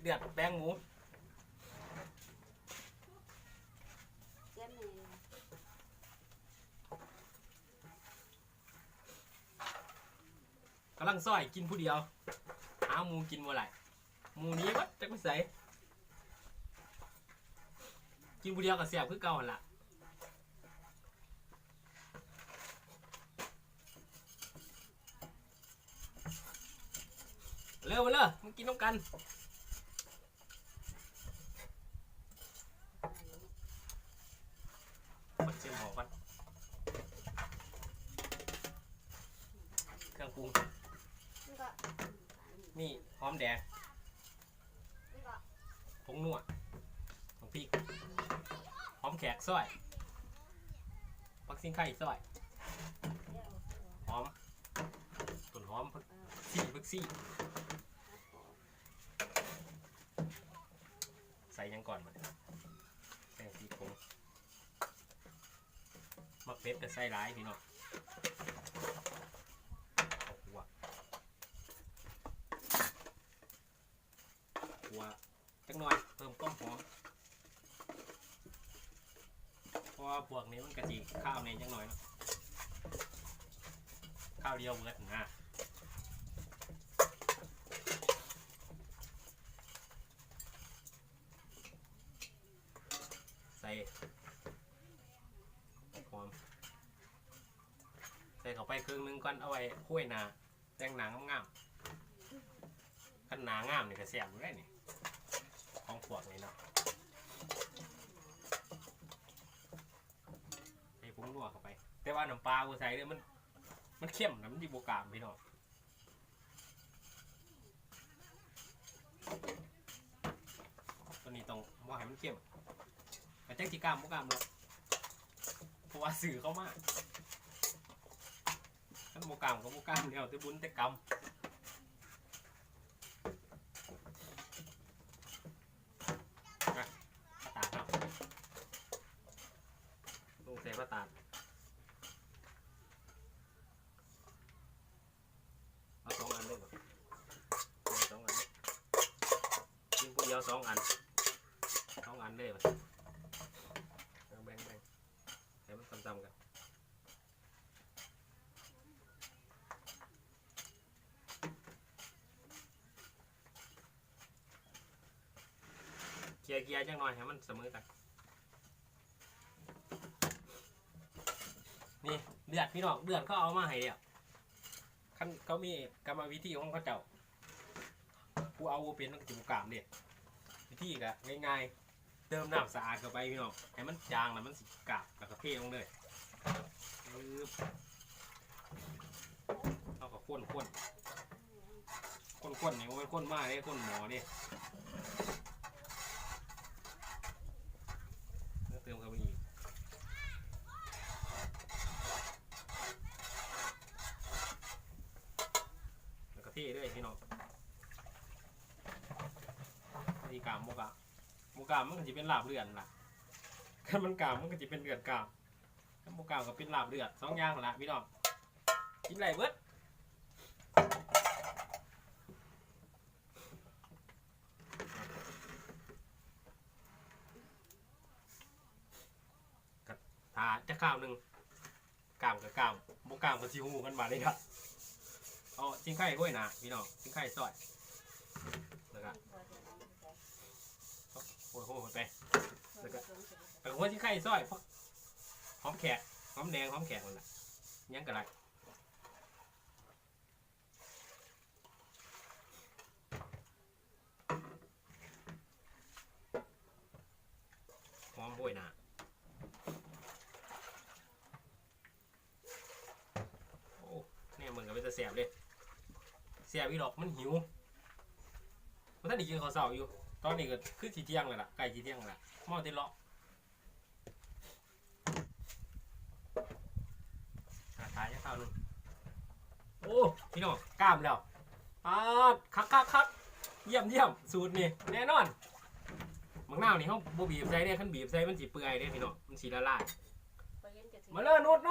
ເດືອດແປ້ງໝູ ກຳລັງຊອຍ ກິນຜູ້ດຽວ ຫາໝູກິນບໍ່ໄດ້ ໝູໜີເບິດ ຈັກໄປໃສ ກິນຜູ້ດຽວກໍແຊບຄືເກົ່າຫັ້ນລະ. ເລີ ມາເລີ ມາກິນນຳກັນ ເຊັດໝໍ້ກ່ອນ ເຄື່ອງປຸງ ມີຫອມແດງ ຜົງນົວ ບັກພິກ ຫອມແຂກຊອຍ ຜັກຊິງໄຄຊອຍ ຫອມ ຕົ້ນຫອມ ຜັກຊີ ຜັກຊີ ໃສ່ຫຍັງກ່ອນບັດນີ້ ແປ້ງສີຜົງ ມັກເຜັດກໍໃສ່ຫຼາຍພີ່ນ້ອງ ເຂົ້າຂົ້ວ ຂົ້ວຈັກໜ່ອຍ ເພີ່ມຄວາມຫອມ ເພາະວ່າພວກນີ້ມັນກະຊິຄາວແດ່ຈັກໜ່ອຍເນາະ ຄາວດຽວເບິດຫັ້ນນະ ໃສ່ຫອມ ໃສ່ເຂົ້າໄປເຄິ່ງໜຶ່ງກ່ອນ ເອົາໄວ້ໂຮຍໜ້າ ແຕ່ງໜ້າງາມໆ ຄັນໜ້າງາມນີ້ກໍແຊບຢູ່ເດ້ນີ້ ຂອງພວກນີ້ເນາະ ໃສ່ຜົງນົວເຂົ້າໄປ ແຕ່ວ່ານ້ຳປາບໍ່ໃສ່ເດີ້ ມັນ ມັນເຄັມນະ ມັນຊິບໍ່ກາມພີ່ນ້ອງ ຕົວນີ້ຕ້ອງບໍ່ໃຫ້ມັນເຄັມ ກໍຈັກຊິກາມບໍ່ກາມດອກ ເພາະວ່າຊື້ເຂົ້າມາ ຄັນບໍ່ກາມກໍບໍ່ກາມ ແລ້ວແຕ່ບຸນແຕ່ກຳ ອ່ະ ນ້ຳຕານເນາະ ລົງໃສ່ນ້ຳຕານ ເອົາສອງອັນເລີຍບໍ່ ເອົາສອງອັນເລີຍ ກິນຜູ້ດຽວສອງອັນ ສອງອັນເລີຍບັດ ເອົາແບ່ງໆ ໃຫ້ມັນສ່ຳໆກັນ ເກັ່ຍໆ ຈັກໜ້ອຍໃຫ້ມັນສະເໝີກັນ ນີ້ເລືອດພີ່ນ້ອງ ເລືອດເຂົາເອົາມາໃຫ້ແລ້ວ ຄັນເຂົາມີກຳມະວິທີຂອງເຂົາເຈົ້າ ຜູ້ເອົາບໍ່ເປັນມັນກໍຊິບໍ່ກາມເດ້ ວິທີກໍງ່າຍໆ ເຕີມນ້ຳສະອາດເຂົ້າໄປພີ່ນ້ອງ ໃຫ້ມັນຈາງແລ້ວມັນຊິກາບ ແລ້ວກໍເທລົງເລີຍ ປຶບ ເຮົາກໍຄົນໆ ຄົນໆ ນີ້ບໍ່ແມ່ນຄົນມາເດ້ ຄົນໝໍ້ເດ້ ແລ້ວເຕີມເຂົ້າໄປອີກ ແລ້ວກໍເທເລີຍພີ່ນ້ອງ ຊິກາມບໍ່ກາມ ບໍ່ກາມມັນກໍຊິເປັນລາບເລືອດຫັ້ນລະ ຄັນມັນກາມມັນກໍຊິເປັນເລືອດກາມ ຄັນບໍ່ກາມກໍເປັນລາບເລືອດ ສອງຢ່າງຫັ້ນລະພີ່ນ້ອງ ກິນໄດ້ເບິດ ກໍຖ້າຈັກຄາວໜຶ່ງ ກາມກໍກາມ ບໍ່ກາມກໍຊິຮູ້ກັນບາດນີ້ ເອົາຊິງໄຄໂຮຍໜ້າພີ່ນ້ອງ ຊິງໄຄຊອຍ ແລ້ວກໍໂຮຍໆໄປ ແລ້ວກໍ ແລ້ວກໍຫົວຊິງໄຄຊອຍ ຫອມແຂກ ຫອມແດງ ຫອມແຂກນັ້ນລະ ຫຍັງກໍໄດ້ ຫອມໂຮຍໜ້າ ໂອ້ ແນມເບິ່ງກໍເປັນຕາແຊບເດ້ ແຊບອີ່ດອກ ມັນຫິວ ບໍ່ທັນໄດ້ກິນເຂົ້າເຊົ້າຢູ່ ຕອນນີ້ກໍຄືຊິທ່ຽງແລ້ວລະ ໃກ້ຊິທ່ຽງແລ້ວລະ ເມົາແຕ່ເລາະ ອ່າ ຖ່າຍຈັກຄາວໜຶ່ງ ໂອ້ ພີ່ນ້ອງ ກາມແລ້ວ ປາດ ຄັກໆໆ ຢ້ຽມໆ ສູດນີ້ແນ່ນອນ ໝາກນາວນີ້ເຮົາບໍ່ບີບໃສ່ເດ້ ຄັນບີບໃສ່ມັນຊິເປື່ອຍເດ້ພີ່ນ້ອງ ມັນຊິລະລາຍ ມາເລີຍ ນຸດໆ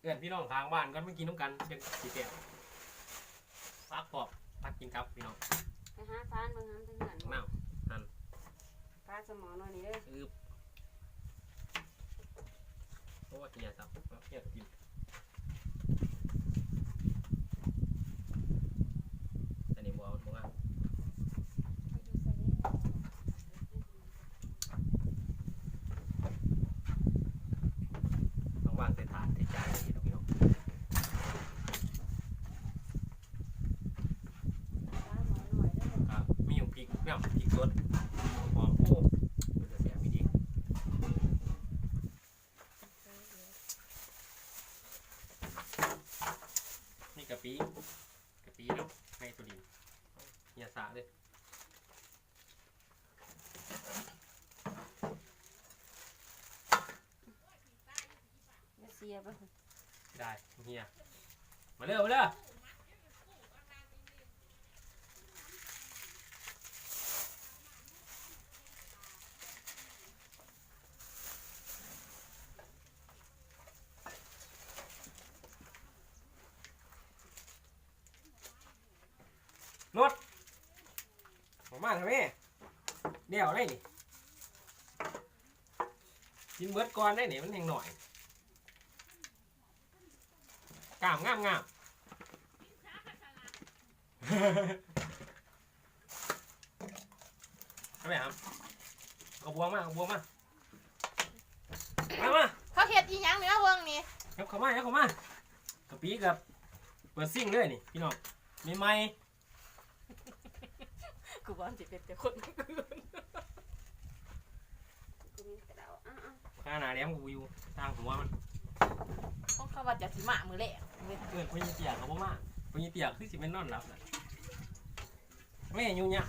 ເອີ້ນພີ່ນ້ອງຂ້າງບ້ານກ່ອນ ມາກິນນຳກັນ ຈັ່ງຊິແຊບ ຜັກພ້ອມ ຜັກກິນກັບພີ່ນ້ອງ ອື ຫາຟານເບິ່ງຫັ້ນ ເທິງເຮືອນບໍ່? ມາ ຫັ້ນ ປາສະໝໍໜ້ອຍນີ້ເດີ. ອືບ ໂອ້ຍ ເຫຍສັບ ເຫຍກະຕິມ. ອັນນີ້ບໍ່ເອົາ ບໍ່ງາມ. ຕ້ອງວາງໃສ່ຖາດໃສ່ຈານນີ້ເນາະ ພີ່ນ້ອງ. ອ່າ ມີຫຍັງ ພິກນຳ ພິກສົດ ຫອມ ໂອ້ ເປັນຕາແຊບອີ່ຫຼີ. ມີກະປິ ກະປິເນາະ ໃນໂຕດິນ ເຫຍສາເລີຍ. ເສຍບໍ່? ໄດ້ ເຫຍ ມາເດີ ມາເດີ. ລົດ ອອກມາທຳໄມ? ແລ້ວໄດ໋ນີ້ ກິນເບິດກ່ອນໄດ໋ນີ້ ມັນແຮງໜ້ອຍ. ກ້າມງາມໆ. ເອົາໄປຫາ ເອົາກະບວງມາ ເອົາກະບວງມາ ມາ ມາ. ເຂົາເຮັດອີ່ຫຍັງນີ້ ມາເບິ່ງນີ້. ຍັບເຂົ້າມາ ຍັບເຂົ້າມາ. ກະປິກັບເປີດຊິງເລີຍນີ້ ພີ່ນ້ອງ ໃໝ່ໆ. ກູວ່າຊິເປັນແຕ່ຄົນ ກູມີແຕ່ເຫຼົ້າ ອ້າວໆ. ຂ້າໜ້າແຫຼມກະບໍ່ຢູ່ ຕ່າງຫົວມັນ. ຂອງເຂົາວ່າຈະຊິມາມື້ແລງເວີຍ. ເອີ້ນພໍ່ໃຫຍ່ເຕ້ຍກະບໍ່ມາ ພໍ່ໃຫຍ່ເຕ້ຍຄືຊິແມ່ນນອນຫຼັບລະ. ແມ່ຢູ່ຫຍັງ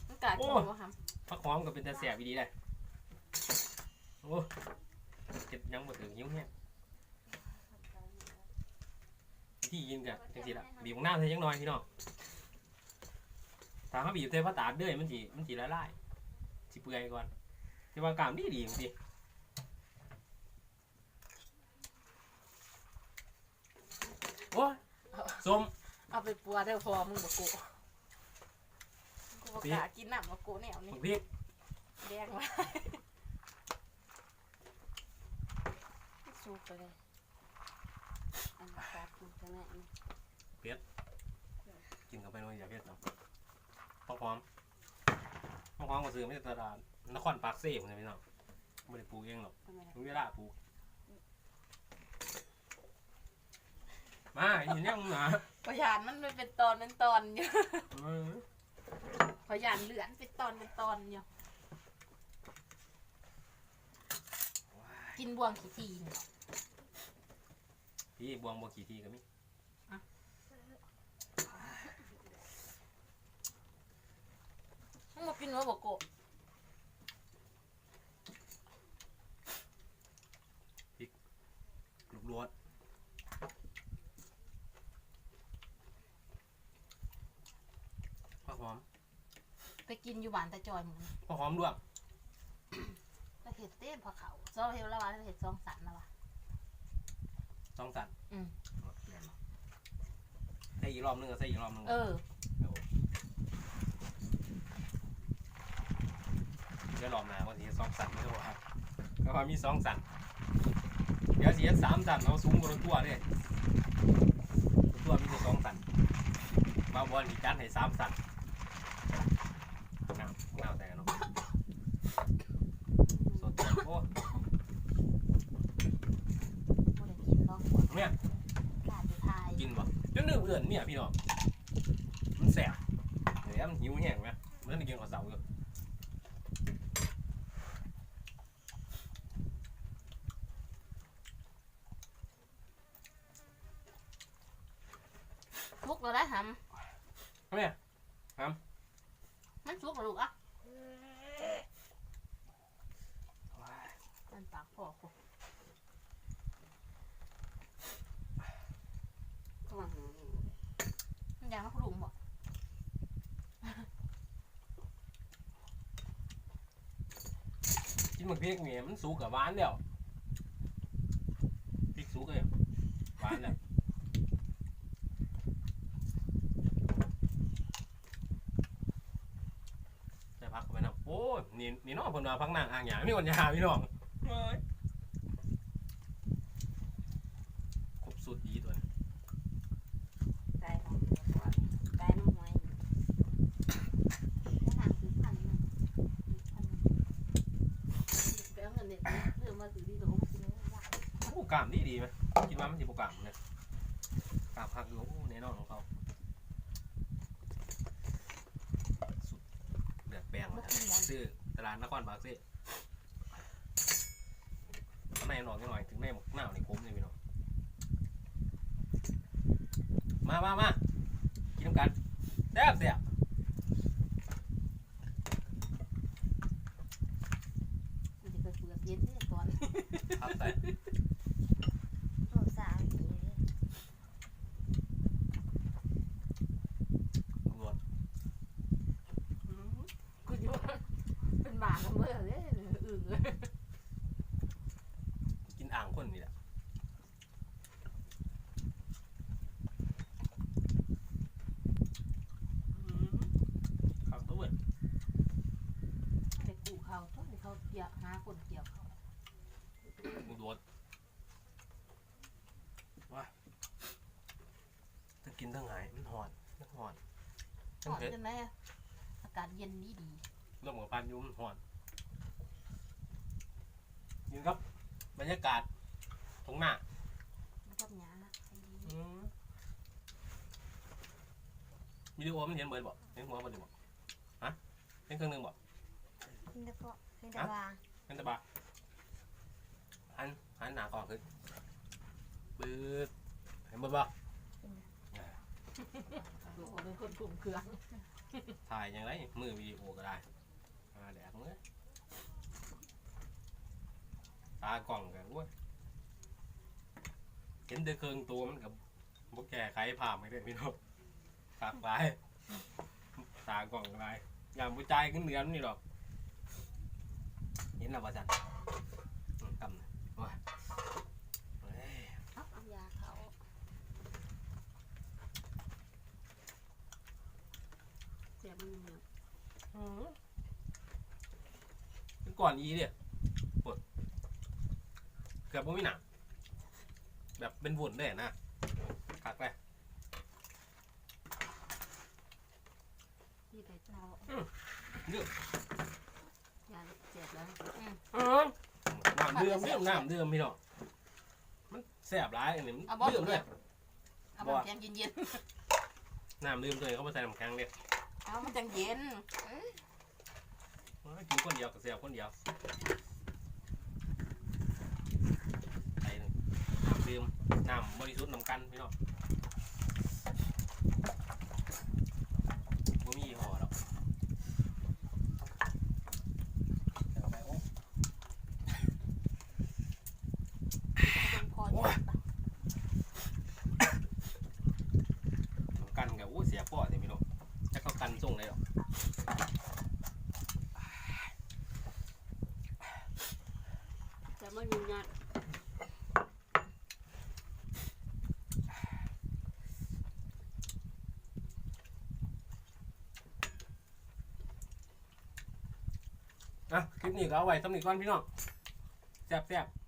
ມັນກະກິນບໍ່ຫຳ. ຜັກຫອມກະເປັນຕາແຊບອີ່ຫຼີໄດ໋. ໂອ້ ເຮັດຫຍັງບໍ່ຖືກ ຫິວແຮງ. ວິທີກິນກະຈັ່ງຊີ້ລະ ບີບບັກນາວໃສ່ຈັກໜ້ອຍ ພີ່ນ້ອງ. ຖ້າເຮົາບີບໃສ່ພາສຕາດເລີຍ ມັນຊິ ມັນຊິລະລາຍ ຊິເປື່ອຍກ່ອນ. ແຕ່ວ່າກ້າມດີໆຈັ່ງຊີ້. ໂອ້ຍ ສົ້ມ ເອົາໄປປົວເດີພໍ່ມຶງ ບັກໂກະ. ກູບໍ່ກ້າກິນນຳບັກໂກະແນວນີ້. ບັກພິກ ແດງຫຼາຍ ສຸກໄປເລີຍ. ອັນນີ້ຕັດມັນຈະແມ່ນ ເຜັດ ກິນເຂົ້າໄປໜ້ອຍຢາກເຜັດເນາະ. ຜັກຫອມ ຜັກຫອມກະຊື້ມາຈາກຕະຫຼາດນະຄອນປາກເຊພຸ້ນນະ ພີ່ນ້ອງ. ບໍ່ໄດ້ປູກເອງດອກ ເວລາປູກ. ມາ ກິນຫຍັງນະ? ຂ້ອຍຢ້ານມັນເປັນຕອນເປັນຕອນຢູ່. ເອີ ຂ້ອຍຢ້ານເລືອດເປັນຕອນເປັນຕອນຢູ່. ກິນບ່ວງຂີ້ຖີ່ນີ້ ພີ້ ບ່ວງບໍ່ຂີ້ຖີ່ກະມີ. ອ່ະ ມຶງບໍ່ກິນເຫລໍ ບັກໂກະ? ພິກ ລູກຫຼວດ ຜັກຫອມ. ໄປກິນຢູ່ບ້ານຕາຈອຍມື້ນັ້ນ ຜັກຫອມລວກ. ລະເຮັດເຕັມພາເຂົ້າ ຊອບເຮັດລະວ່າ ລະເຮັດສອງຊັ້ນລະວ່າ. ສອງຊັ້ນ? ອືມ ໃສ່ອີກລອບໜຶ່ງ ໃສ່ອີກລອບໜຶ່ງ. ເອີ ດຽວລອບໜ້າວ່າຊິເຮັດສອງຊັ້ນເດີວ່າ ເພາະວ່າມີສອງຊັ້ນ. ດຽວຊິເຮັດສາມຊັ້ນ ເອົາສູງກວ່າລົດທົວເດ້ ລົດທົວມີແຕ່ສອງຊັ້ນ. ບ່າວບອນຊິຈັດໃຫ້ສາມຊັ້ນ. ນ້ຳ ນ້ຳໃສ່ກັນເນາະ ສົດ. ໂອ້ ບໍ່ໄດ້ກິນດອກ ເມຍ ຂ້າຊິຖ່າຍ ກິນບໍ່ ຈົນລືມເອີ້ນເມຍ ພີ່ນ້ອງ. ມັນແຊບ ແຫຼະ ມັນຫິວແຮງແມະ ມັນໄດ້ກິນເຂົ້າເຊົ້າຢູ່. ສຸກແລ້ວໄດ໋ຫຳ ເມຍ ຫຳ ມັນສຸກແລ້ວລູກອະ. ມັນປາກພໍໂຄ ຄືວ່າຫືມ ມັນຢາກມາຄຸລຸງບໍ? ກິນໝາກພິກນີ້ມັນສຸກກະຫວານແລ້ວ ພິກສຸກເລີຍ ຫວານແລ້ວ. ນີ້ ນີ້ເນາະ ເພິ່ນວ່າຜັກນາງອ່າງຫຍ້າ ມີຄົນຫຍ້າພີ່ນ້ອງ ເອີຍ ຄົບຊຸດດີຕົວນີ້ ໄກ່ຫອມ ໄກ່ນ້ຳຫອຍ ໄກ່ນ້ຳຫອຍ ໄປເອົາເງິນເນັດ ເລີ່ມມາຊື້ດີໂດ ໂອ້ ກ້າມດີດີແມະ ຄິດວ່າມັນຊິບໍ່ກ້າມເລີຍ ກ້າມຄັກຢູ່ ໂອ້ ແນ່ນອນຂອງເຂົາ ສຸດເລືອກແປງ ບໍ່ກິນໝໍ ຊື້ຕະຫຼາດນະຄອນປາກເຊ ໃນໜອກໜ້ອຍ ເຖິງໃນໝາກນາວນີ້ຂົມເດ້ພີ່ນ້ອງ ມາ ມາ ມາ ກິນນຳກັນ ແຊບໆ ມັນຈະເປີດເຢັນເດ້ກ່ອນ ຄັກໃສ່ ໂອ້ ສາມປີເດ້ ລວດ ອືມ ຄືຊິວ່າເປັນບາກັນເບິດເດ້ ອຶ່ງເອີຍ ກິນອ່າງຄົນນີ້ແຫຼະ ອືມ ຄັກຕົວເວີຍ ໄດ້ກູ້ເຂົ້າຕົວນີ້ ເຂົາກ່ຽວ ຫາຄົນກ່ຽວເຂົ້າ ບໍ່ໂດດ ວ້າຍ ທັງກິນທັງຫາຍ ມັນຮ້ອນ ມັນຮ້ອນ ມັນເຜັດ ຮ້ອນຈັ່ງໃດ ອາກາດເຢັນດີໆ ລົມກໍພັດຢູ່ ມັນຮ້ອນ ກິນກັບບັນຍາກາດທົ່ງນາ ກິນກັບຫຍ້າ ອືມ ວິດີໂອມັນເຫັນເບິດບໍ່? ເຫັນຫົວເບິດຢູ່ບໍ່? ຮະ? ເຫັນເຄິ່ງໜຶ່ງບໍ່? ເຫັນແຕ່ເພາະ ເຫັນແຕ່ ຮະ? ບ່າ ເຫັນແຕ່ບ່າ ຫັນ ຫັນໜ້າກ້ອງຂຶ້ນ ປຶບ ເຫັນເບິດບໍ່? ເຫັນ ໂອ້ໂຫ ເປັນຄົນກຸ້ມເຄື່ອງ ຖ່າຍຈັ່ງໃດ ມືວິດີໂອກໍໄດ້ ຫາແດກເອີຍ ຕາກ້ອງກໍ ໂອ້ຍ ເຫັນແຕ່ເຄິ່ງໂຕ ມັນກໍບໍ່ແກ້ໄຂພາບໃຫ້ເດ້ພີ່ນ້ອງ ຄັກຫຼາຍ ຕາກ້ອງຫຼາຍ ຢ້ານບໍ່ຈ່າຍເງິນເດືອນນີ້ດອກ ເຫັນແລ້ວວ່າຊັ້ນ ອືມ ກຳ ໂອ້ຍ ເອີຍ ເອົາ ເອົາຢາເຂົ້າ ແຊບບໍ່? ອືມ ເປັນກ້ອນອີ່ເດ້ ໂອ້ຍ ເກືອບບໍ່ມີໜ້າ ແບບເປັນວຸ້ນເດ້ນະ ຄັກເລີຍ ນີ້ໄປເຈົ້າ ອືມ ເດືອດ ຢ່າແຊບແລ້ວ ອືມ ເອີ ນ້ຳດື່ມ ນ້ຳດື່ມ ພີ່ນ້ອງ ມັນແຊບຫຼາຍ ອັນນີ້ມັນ ເອົາບໍ່? ດື່ມເລີຍ ເອົານ້ຳແຂງເຢັນໆ ນ້ຳດື່ມຕົວນີ້ເຂົາບໍ່ໃສ່ນ້ຳແຂງເດ້ ເອົາ ມັນຈັ່ງເຢັນ ເອີ ໂອ້ຍ ກິນຄົນດຽວກໍແຊບຄົນດຽວ ໃສ່ນ້ຳດື່ມ ນ້ຳບໍລິສຸດນຳກັນພີ່ນ້ອງ ບໍ່ມີຍີ່ຫໍ້ດອກ ໂອ້ຍ ນຳກັນກໍ ໂອ້ຍ ເສຍພໍ້ແທ້ພີ່ນ້ອງ ຈັກເຂົາກັນສົ່ງໃດດອກ ແຕ່ມັນມີງານ ອ່ະ ຄລິບນີ້ກໍເອົາໄວ້ສ່ຳນີ້ກ່ອນພີ່ນ້ອງ ແຊບໆ.